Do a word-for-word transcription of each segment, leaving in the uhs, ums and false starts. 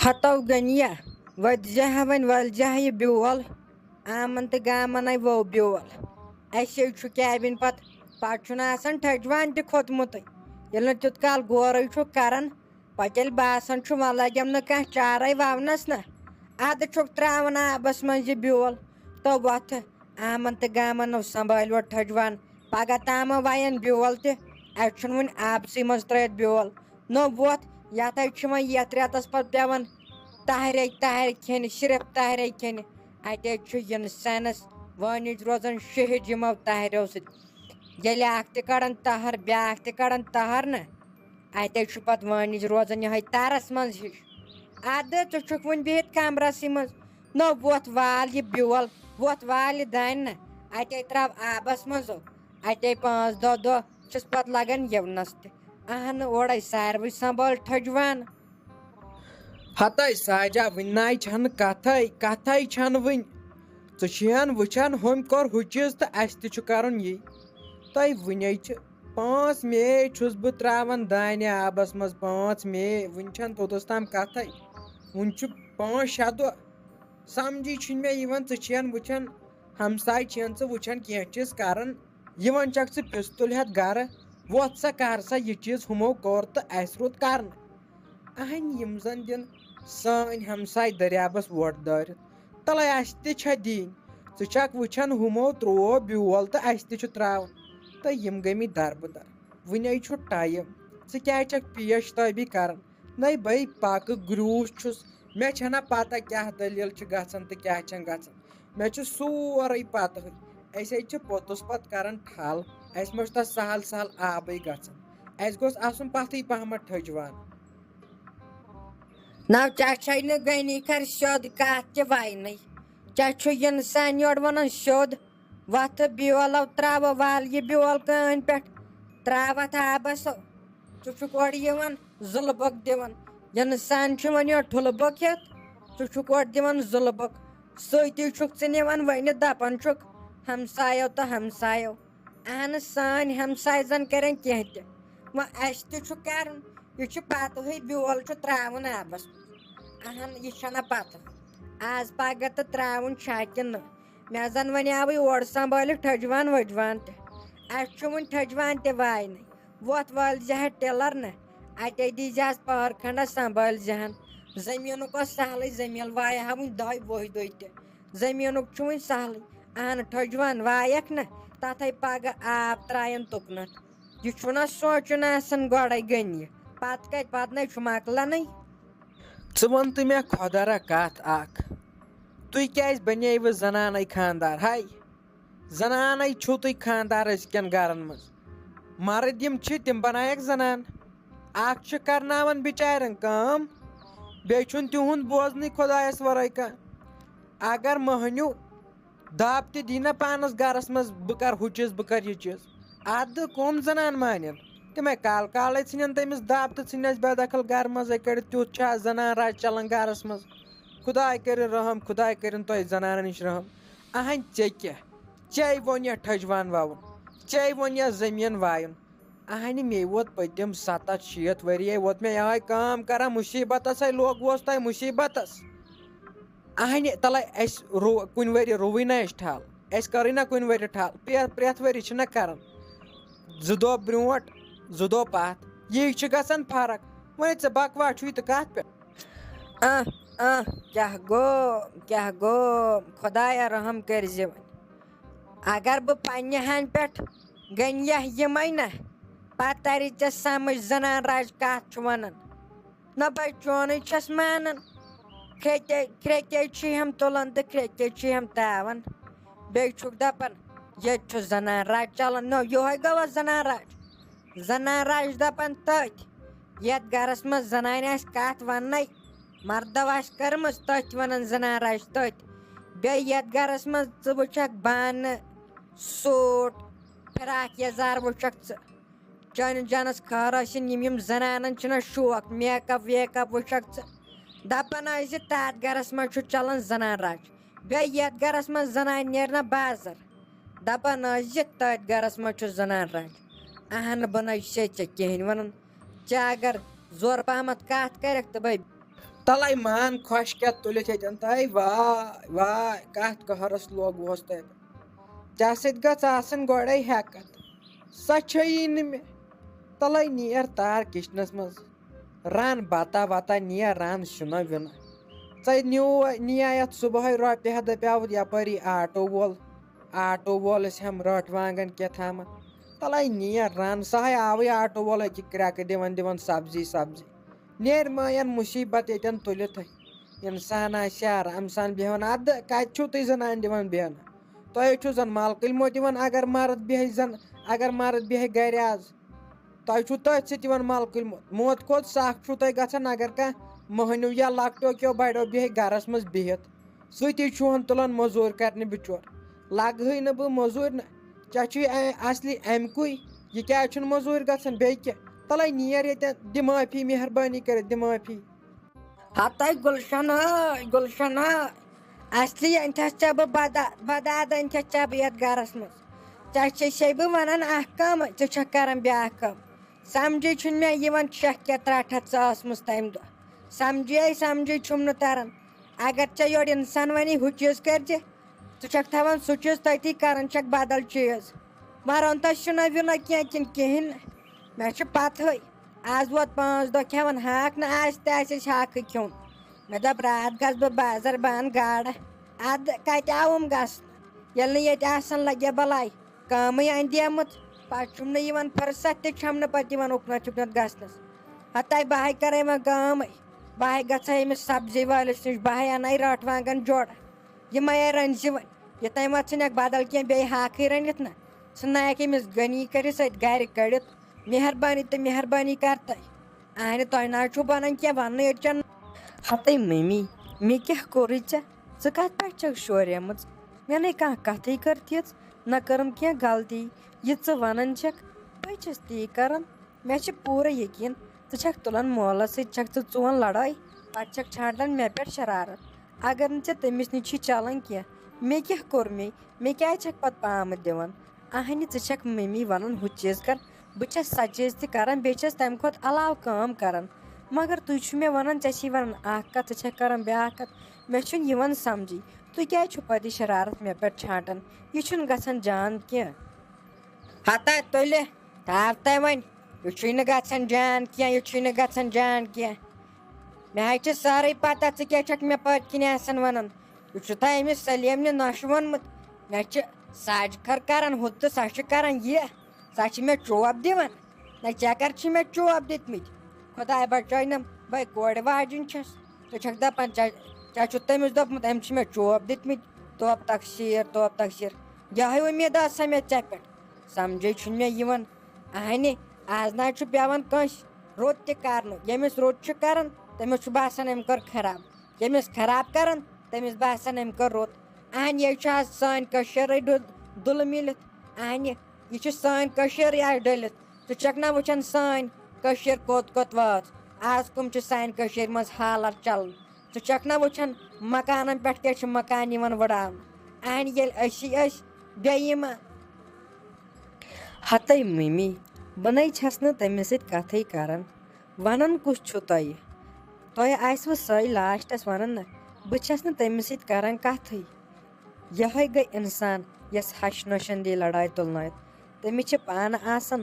ہتو گنیا، ودزہ وۄنۍ ولزہ یہِ بیول۔ آمن تہٕ گامن ہے وو بیول۔ اسے چھُ کیبن پتہٕ، پتہٕ چھُنہٕ آسان ٹھٔجوان تہِ کھوٚتمُتٕے۔ ییٚلہِ نہٕ تیُت کال غورے چھُ کران، پتہٕ ییٚلہِ باسان چھُ وۄنۍ لگٮ۪م نہٕ کانٛہہ چارے وونس نہ، ادٕ چھُکھ تراوان آبس منٛز یہِ بیول۔ تو وۄتھٕ، آمن تہٕ گامن نو سنبھالِو ٹھٔجوان۔ پگاہ تامہ وین بیول تہِ، اسہِ چھُنہٕ وُنہِ آبسٕے منٛز ترٲوِتھ بیول۔ نوٚو ووتھ، یتھ ہے چھِ وۄنۍ یتھ رٮ۪تس پتہٕ پٮ۪وان تہرے تہرِ کھیٚنہِ، صرف تہرے کھیٚنہِ۔ اتے چھُ انسانس وٲنِج روزان شہید یِمو تہریو سۭتۍ۔ ییٚلہِ اکھ تہِ کڑان تہر، بیاکھ تہِ کڑان تہر نہ، اتے چھُ پتہٕ وٲنِج روزان یِہوٚے ترس منٛز ہِش۔ ادٕ ژٕ چھُکھ وُنہِ بِہِتھ کمرسٕے منٛز، نہ وۄتھ وال یہِ بیول، وۄتھ وال یہِ دانہِ نہ، اتے تراو آبس منٛز۔ اتے پانٛژھ دہ دۄہ چھِس پتہٕ لگان یِونس تہِ۔ اہن، اورے ساروٕے سنبھال ٹھٔجوان۔ ہتے ساجا، وٕنہِ ناے چھنہٕ کتھے، کتھے چھنہٕ وٕنہِ۔ ژٕ چھِہن وٕچھان، ہُمۍ کوٚر ہُہ چیٖز تہٕ اسہِ تہِ چھُ کرُن یی۔ تۄہہِ وٕنے چھِ پانٛژھ مے چھُس بہٕ تراوان دانہِ آبس منٛز، پانٛژھ مے، وٕنہِ چھنہٕ توٚتس تام کتھے۔ وٕنہِ چھُ پانٛژھ شےٚ دۄہ۔ سمجھی چھُنہٕ مےٚ یِوان، ژٕ چھِہن وٕچھان، ہمساے چھِہن ژٕ وٕچھان کینٛہہ چیٖز کران، یِوان چھکھ ژٕ پِستُل ہٮ۪تھ گرٕ، وۄتھ سا کر سا یہِ چیٖز ہُمو کوٚر تہٕ اسہِ روٗد کرنہٕ۔ اہنۍ یِم زن دِن سٲنۍ ہمساے دٔریابس وۄٹھ دٲرِتھ، تلے اسہِ تہِ چھا دِنۍ؟ ژٕ چھکھ وٕچھان ہُمو تروو بیول تہٕ اسہِ تہِ چھُ تراوُن، تہٕ یِم گٔمٕتۍ دربٕدر۔ وُنے چھُ ٹایم، ژٕ کیازِ چھکھ پیش تٲبی کران؟ نَے بَے پَکہٕ گرٛوٗس چھُس، مےٚ چھَنہ پَتہ کیٛاہ دٔلیٖل چھِ گژھان تہٕ کیٛاہ چھَنہٕ گژھان۔ مےٚ چھُ سورُے پَتہٕے۔ أسۍ حظ چھِ پوٚتُس پَتہٕ کَران ٹھَل، اَسہِ ما چھُ تَتھ سہل سہل آبٕے گژھان۔ اَسہِ گوٚژھ آسُن پَتھٕے پَہمَتھ ٹھٔجوان۔ نَو ژےٚ چھَے نہٕ غنی کھر سیوٚد کَتھ تہِ وَننَے۔ ژےٚ چھُ اِنسان یورٕ وَنان سیوٚد، وَتھٕ بیولو ترٛاوٕ وَل یہِ بیول کٲنۍ پٮ۪ٹھ، ترٛاوَتھ آبَس۔ ژٕ چھُکھ اورٕ یِوان زُلہٕ بۄگ دِوان۔ اِنسان چھُ وۄنۍ یورٕ ٹھُلہٕ بۄگ ہٮ۪تھ، ژٕ چھُکھ اورٕ دِوان زُلہٕ بۄگ۔ سۭتی چھُکھ ژٕ نِوان ؤنِتھ، دَپان چھُکھ، ہمسایو تہٕ ہمسایو۔ اہن، سٲنۍ ہمسایہِ زَن کَرن کینٛہہ تہِ۔ وۄنۍ اَسہِ تہِ چھُ کَرُن۔ یہِ چھُ پَتہٕے بیول چھُ ترٛاوُن آبَس۔ اہن، یہِ چھَنہ پَتہٕ۔ آز پَگاہ تہٕ ترٛاوُن چھا کِنہٕ نہٕ؟ مےٚ زَن وَنیٛاوٕے اورٕ سنبھٲلِتھ ٹھٔجوان ؤجوان تہِ۔ اَسہِ چھُ وُنہِ ٹھٔجوان تہِ واینَے۔ وۄتھ وٲلۍ زِ ہا ٹِلَر نہ، اَتے دی زِ ہَس پٔہر کھنٛڈَس سنبھٲلۍ زِ ہَن۔ زٔمیٖنُک اوس سہلٕے، زٔمیٖن وایہِ ہا وُنہِ دۄہہِ وُہہِ دۄہہِ تہِ۔ زٔمیٖنُک چھُ وُنہِ سہلٕے۔ اَہَن، ٹھٔجوان وایَکھ نہ، تَتھ ہے پَگاہ آب ترٛایَن تُکنَتھ۔ یہِ چھُنہ سونٛچُن آسان گۄڈَے گٔنہِ، پَتہٕ کَتہِ، پَتہٕ نَے چھُ مۄکلَنٕے۔ ژٕ وَن تہٕ مےٚ خۄدا را کَتھ اَکھ، تُہۍ کیٛازِ بَنیوٕ زَنانَے خانٛدار؟ ہاے، زنانَے چھِو تُہۍ خانٛدار أزکٮ۪ن گَرَن منٛز۔ مَرٕد یِم چھِ، تِم بَنایَکھ زنان۔ اَکھ چھِ کَرناوان بِچارٮ۪ن کٲم، بیٚیہِ چھُنہٕ تِہُنٛد بوزنٕے خۄدایَس وَرٲے کانٛہہ۔ اگر مٔہنیوٗ دَب تہِ دی نہ پانَس گَرَس منٛز، بہٕ کَرٕ ہُہ چیٖز، بہٕ کَرٕ یہِ چیٖز، اَدٕ کٕم زنان مانن؟ تِمَے کالہٕ کالَے ژھٕنن تٔمِس دَب تہٕ ژھٕنٮ۪س بے دخل گَرٕ منٛزَے کٔڑِتھ۔ تیُتھ چھا زنان راج چَلان گَرَس منٛز؟ خۄداے کٔرِن رحم، خۄداے کٔرِن تۄہہِ زنانَن نِش رحم۔ اہنۍ، ژےٚ کیٛاہ؟ ژےٚ ووٚن یا ٹھٔجوان وَوُن؟ ژےٚ ووٚن یا زٔمیٖن وایُن؟ اہنہِ، مے ووت پٔتِم سَتَتھ شیٖتھ ؤری ہے ووت مےٚ یِہوٚے کٲم کَران، مُصیٖبتَس ہے لوگوس تۄہہِ مُصیٖبتَس۔ اہنہِ، تَلَے اَسہِ رو-، کُنہِ ؤری رووٕے نہ اَسہِ ٹھَل، اَسہِ کٔرٕے نہ کُنہِ ؤری ٹھَل، پرٛٮ۪تھ، پرٛٮ۪تھ ؤری چھِنہ کَران۔ زٕ دۄہ برٛونٛٹھ، زٕ دۄہ پَتھ، یی چھِ گژھان فرق۔ وۄنۍ ژےٚ بکواسٕے تہٕ کَتھ پٮ۪ٹھ؟ آہ، آہ، کیٛاہ گوٚو، کیٛاہ گوٚو؟ خۄدایا، رحم کٔرۍ زِ وۄنۍ۔ اگر بہٕ پننہِ ہَنہِ پٮ۪ٹھ گٔنیہ یِمَے نہ، پتہٕ تَرِ ژےٚ سمجھ زنان راج کَتھ چھُ وَنان۔ نہ بَے، چونُے چھَس مانان۔ کھرٛے تے، کھرٛے تے چھِ ہم تُلان تہٕ کھرٛے تے چھِ ہم تاوان۔ بیٚیہِ چھُکھ دَپان، ییٚتہِ چھُ زنان راج چلان۔ نو، یِہوٚے گوٚوا زنان راج؟ زنان راج دَپان تٔتھۍ، یَتھ گَرَس منٛز زنانہِ آسہِ کَتھ وَننَے، مَردَو آسہِ کٔرمٕژ، تٔتھۍ وَنان زنان راج تٔتھۍ۔ بیٚیہِ یَتھ گَرَس منٛز ژٕ وٕچھَکھ بانہٕ، سوٗٹ، فِراک یَزار وٕچھَکھ ژٕ، چٲنِس جانَس خٲر ٲسِن، یِم، یِم زنانَن چھِنہ شوق، میک اپ ویک اپ وٕچھَکھ ژٕ۔ دَپان ٲسۍ زِ تَتھ گَرَس منٛز چھُ چَلان زنان راج، بیٚیہِ یَتھ گَرَس منٛز زنانہِ نیرِ نہ بازر۔ دَپان ٲسۍ زِ تٔتھۍ گَرَس منٛز چھُ زنان راج۔ اہن، بہٕ نَے چھُسے ژےٚ کِہیٖنۍ وَنان۔ ژےٚ اگر زورٕ پَہمَتھ کَتھ کَرٮ۪کھ تہٕ بَے۔ تَلَے مان خۄش کیٛاہ تُلِتھ ییٚتٮ۪ن تۄہہِ؟ واے واے، کَتھ قہرَس لوگوس تۄہہِ؟ ژےٚ سۭتۍ گٔژھ آسٕنۍ گۄڈَے ہٮ۪کَتھ، سۄ چھیی نہٕ مےٚ۔ تَلَے نیر تار کِچنَس منٛز، رَن بَتہ وَتہ، نیر رَن سیُنہ ویُنہ۔ ژےٚ نیوٗ نِیا یَتھ صُبحٲے رۄپیہِ ہَتھ، دَپیٛاوُتھ یَپٲری آٹو وول، آٹو وولَس ہٮ۪م رٔٹ وانٛگَن کیٛاہ تھامَتھ۔ تَلَے نیر رَن، سُہ ہَے آوٕے آٹو وول أکہِ کرٛٮ۪کہٕ دِوان دِوان سبزی سبزی۔ نیرِ مٲیَن مُصیٖبت ییٚتٮ۪ن تُلِتھٕے۔ اِنسان آسہِ ہا آرام سان بیٚہوان۔ اَدٕ کَتہِ چھُو تُہۍ زَنان دِوان بیٚہنہٕ؟ تۄہہِ چھُو زَن مَلکٕلۍ موت دِوان، اگر مَرٕد بیٚہہِ زَن، اگر مَرٕد بیٚہہِ گَرِ آز۔ تۄہہِ چھُو تٔتھۍ سۭتۍ یِوان مَلکٕلۍ موت۔ موت کھۄتہٕ سَکھ چھُو تۄہہِ گژھان، اگر کانٛہہ مٔہنیوٗ یا لۄکٹیو کیو بَڑیو بیٚہہِ گَرَس منٛز بِہِتھ۔ سُہ تہِ چھُ ہُن تُلان مٔزوٗرۍ کَرنہِ بِچور۔ لَگہٕ ہٕے نہٕ بہٕ مٔزوٗرۍ نہٕ۔ ژےٚ چھُے اَ-، اَصلی اَمہِ کُے۔ یہِ کیٛازِ چھُنہٕ مٔزوٗرۍ گژھان بیٚیہِ کیٛاہ؟ تَلَے نیر ییٚتٮ۪ن، دِ معٲفی، مہربٲنی کٔرِتھ دِ معٲفی۔ ہتَے گُلشن ہٲے، گُلشن ہٲے، اصلی أنۍ تھس ژےٚ بہٕ بدا-، بداد أنۍ تھس ژےٚ بہٕ یتھ گرس منٛز۔ ژےٚ چھے سے بہٕ ونان اکھ کٲم، ژٕ چھکھ کران بیاکھ کٲم۔ سمجھے چھُنہٕ مےٚ یِوان، چھکھ کیٛاہ ترٛٹھ ژٕ ٲسمٕژ تمہِ دۄہ۔ سمجھے، سمجھے چھُم نہٕ تران۔ اگر ژےٚ یورٕ انسان ونی ہُہ چیٖز کٔرۍ زِ، ژٕ چھکھ تھاوان سُہ چیٖز تٔتی، کران چھکھ بدل چیٖز۔ مران تس چھُنہ وُنہ کینٛہہ کِنہٕ کِہیٖنۍ نہٕ۔ مےٚ چھِ پتہٕے۔ آز ووت پانٛژھ دۄہ کھٮ۪وان ہاکھ، نہ آسہِ تہِ آسہِ اَسہِ ہاکھٕے کھیوٚن۔ مےٚ دوٚپ، راتھ گژھٕ بہٕ بازر، بہٕ اَنہٕ گاڈٕ۔ اَدٕ کَتہِ آوُم گژھنہٕ؟ ییٚلہِ نہٕ ییٚتہِ آسان لَگہِ بَلاے، کٲمٕے اَنہِ دیمٕژ۔ پَتہٕ چھُم نہٕ یِوان فٕرصت تہِ، چھَم نہٕ پَتہٕ یِوان اُکنَتھ یُکنَتھ گژھنَس۔ ہَتَے بہٕ ہَے کَرَے وۄنۍ کٲمٕے۔ بہٕ ہَے گژھٕ ہا أمِس سبزی وٲلِس نِش، بہٕ ہَے اَنَے رٲٹھ وانٛگَن جوڑٕ۔ یِمَے ہَے رٔنۍ زِ وۄنۍ۔ یہِ تام وۄتھ ژھٕنٮ۪کھ بدل کینٛہہ بیٚیہِ ہاکھٕے رٔنِتھ نہ۔ ژھٕننایَکھ أمِس غنی کٔرِتھ سۭتۍ گَرِ کٔڑِتھ۔ مہربٲنی تہٕ مہربٲنی کر تۄہہِ۔ اہنہِ تۄہہِ نہ حظ چھُو بنان کینٛہہ وننہٕ ییٚتہِ چٮ۪ن۔ ہتے مٔمی، مےٚ کیٛاہ کوٚرُے ژےٚ؟ ژٕ کتھ پٮ۪ٹھ چھکھ شوریمٕژ؟ مےٚ نے کانٛہہ کتھٕے کٔر تِژھ، نہ کٔرٕم کینٛہہ غلطی۔ یہِ ژٕ ونان چھکھ، بہٕ چھس تی کران۔ مےٚ چھِ پوٗرٕ یقین، ژٕ چھکھ تُلان مولس سۭتۍ، چھکھ ژٕ ژون لڑٲے، پتہٕ چھکھ چھانٹان مےٚ پٮ۪ٹھ شرارت۔ اگر نہٕ ژےٚ تٔمِس نِش چھُے چلان کینٛہہ، مےٚ کیٛاہ کوٚر مے؟ مےٚ کیٛازِ چھکھ پتہٕ پامہٕ دِوان؟ اہنہِ، ژٕ چھکھ مٔمی ونان ہُہ چیٖز کر، بہٕ چھس سۄ چیٖز تہِ کران، بیٚیہِ چھس تمہِ کھۄتہٕ علاوٕ کٲم کران۔ مگر تُہۍ چھِو مےٚ ونان، ژےٚ چھی ونان اکھ کتھ، ژٕ چھکھ کران بیاکھ کتھ۔ مےٚ چھُنہٕ یِوان سمجھی، تُہۍ کیٛازِ چھِو پتہٕ یہِ شرارت مےٚ پٮ۪ٹھ چھانٹان؟ یہِ چھُنہٕ گژھان جان کینٛہہ۔ ہتا تُلہِ، تھاو تۄہہِ وۄنۍ، یہِ چھُے نہٕ گژھان جان کینٛہہ، یہِ چھُے نہٕ گژھان جان کینٛہہ۔ مےٚ حظ چھِ سٲرٕے پتہ، ژٕ کیٛاہ چھکھ مےٚ پٔتۍ کِنۍ آسان ونان۔ یہِ چھُ تۄہہِ أمِس سلیمنہِ نۄشہِ ووٚنمُت۔ مےٚ چھِ ساجہِ خٲر کران ہُہ تہٕ سۄ چھِ کران یہِ۔ سۄ چھِ مےٚ چوب دِوان۔ نہ، ژےٚ کر چھی مےٚ چوب دِتمٕتۍ؟ خۄداے بچٲینم، بے کورِ واجِنۍ چھَس۔ ژٕ چھَکھ دَپان، ژےٚ، ژےٚ چھُتھ تٔمِس دوٚپمُت، أمۍ چھِ مےٚ چوب دِتمٕتۍ۔ توب تقصیٖر، توب تقصیٖر۔ یِہوٚے اُمید ٲس سا مےٚ ژےٚ پٮ۪ٹھ۔ سمجھے چھُنہٕ مےٚ یِوان۔ اہنہِ، آز نہ حظ چھُ پٮ۪وان کٲنٛسہِ رُت تہِ کرنُک۔ ییٚمِس رُت چھُ کران، تٔمِس چھُ باسان، أمۍ کٔر خراب۔ ییٚمِس خراب کران، تٔمِس باسان، أمۍ کٔر رُت۔ اہنہِ، یہِ چھُ آز سٲنۍ کٔشیٖرٕے ڈُ-، دُلہٕ مِلِتھ۔ اہنہِ، یہِ چھِ سٲنۍ کٔشیٖرٕے آز ڈٔلِتھ۔ ژٕ چھَکھ نہ وٕچھان سٲنۍ کٔشیٖر کوٚت کوٚت وٲژ؟ آز کٕم چھِ سانہِ کٔشیٖرِ منٛز حالات چلان؟ ژٕ چھَکھ نہ وٕچھان مکانَن پٮ۪ٹھ کیٛاہ چھِ مکان یِوان وٕڑاونہٕ؟ اہنہِ، ییٚلہِ أسی ٲسۍ بے ایمان۔ ہتے مٔمی، بہٕ نے چھَس نہٕ تٔمِس سۭتۍ کَتھٕے کَران۔ وَنان کُس چھُو تۄہہِ؟ تۄہہِ آسِوٕ سۄے لاسٹَس وَنان نہ، بہٕ چھَس نہٕ تٔمِس سۭتۍ کَران کَتھٕے۔ یِہوٚے گٔے اِنسان، یَس ہَش نۄشَن دی لڑاے تُلنٲوِتھ۔ تٔمِس چھِ پانہٕ آسان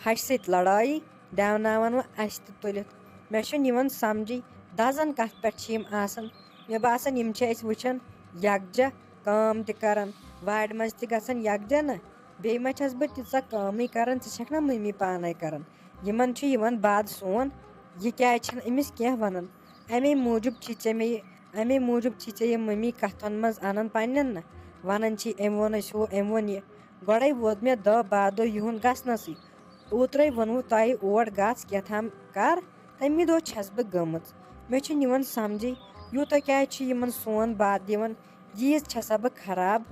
ہَشہِ سۭتۍ لڑایی، دیٛاوناوان وۄنۍ اَسہِ تہِ تُلِتھ۔ مےٚ چھُنہٕ یِوان سَمجھٕے، دَزان کَتھ پٮ۪ٹھ چھِ یِم آسان۔ مےٚ باسان، یِم چھِ اَسہِ وٕچھان یَکجاہ، کٲم تہِ کَران، وارِ منٛز تہِ گژھان یَکجاہ نہ۔ بیٚیہِ ما چھَس بہٕ تیٖژاہ کٲمٕے کَران، ژٕ چھَکھ نہ مٔمی پانَے کَران؟ یِمَن چھُ یِوان بَد سون، یہِ کیٛازِ چھَنہٕ أمِس کینٛہہ وَنان؟ اَمے موٗجوٗب چھِ ژےٚ مےٚ یہِ، اَمے موٗجوٗب چھِ ژےٚ یہِ مٔمی کَتھَن منٛز اَنان پنٛنٮ۪ن نہ، وَنان چھِ، أمۍ ووٚن اَسہِ ہُہ، أمۍ ووٚن یہِ۔ گۄڈَے ووت مےٚ دَہ باہ دۄہ یِہُنٛد گژھنَسٕے۔ اوترَے ووٚنوُ تۄہہِ اور گژھ کیٛاہ تھام کَر، تَمی دۄہ چھَس بہٕ گٔمٕژ۔ مےٚ چھُنہٕ یِوان سَمجھٕے، یوٗتاہ کیٛازِ چھِ یِمَن سون بَد دِوان؟ ییٖژ چھَسا بہٕ خراب؟